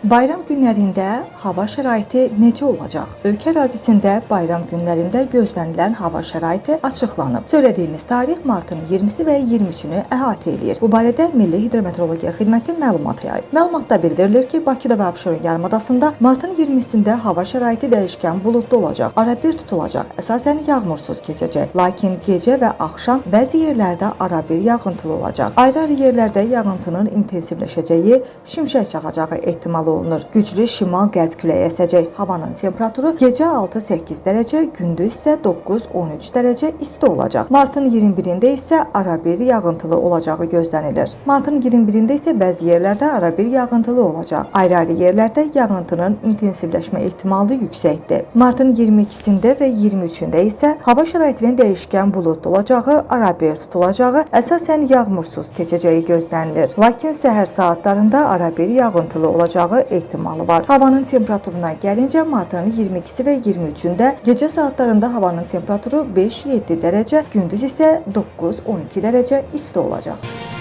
Bayram günlərində hava şəraiti necə olacaq? Ölkə ərazisində bayram günlərində gözlənilən hava şəraiti açıqlanıb. Söylədiyimiz tarix martın 20-si və 23-ünü əhatə eləyir. Bu barədə Milli Hidrometeorologiya Xidməti məlumat yayıb. Məlumatda bildirilir ki, Bakıda və Abşeron yarımadasında martın 20-sində hava şəraiti dəyişkən buludlu olacaq. Arabir tutulacaq. Əsasən yağmursuz keçəcək. Lakin gecə və axşam bəzi yerlərdə arabir yağıntılı olacaq. Ayrı-ayrı yerlərdə yağıntının intensivləşəcəyi, şimşək çaxacağı ehtimal olunur. Güclü şimal-qərb küləyi əsəcək. Havanın temperaturu gecə 6-8 dərəcə, gündüz isə 9-13 dərəcə isti olacaq. Martın 21-də isə arabir yağıntılı olacağı gözlənilir. Martın 21-də isə bəzi yerlərdə arabir yağıntılı olacaq. Ayrı-ayrı yerlərdə yağıntının intensivləşmə ehtimalı yüksəkdir. Martın 22-sində və 23-ündə isə hava şəraitinin dəyişkən buludlu olacağı, arabir tutulacağı, əsasən yağmursuz keçəcəyi gözlənilir. Lakin səhər saatlarında arabir yağıntılı olacağı ehtimalı var. Havanın temperaturuna gəlincə martın 22-si və 23-ündə gecə saatlarında havanın temperaturu 5-7 dərəcə, gündüz isə 9-12 dərəcə isti olacaq.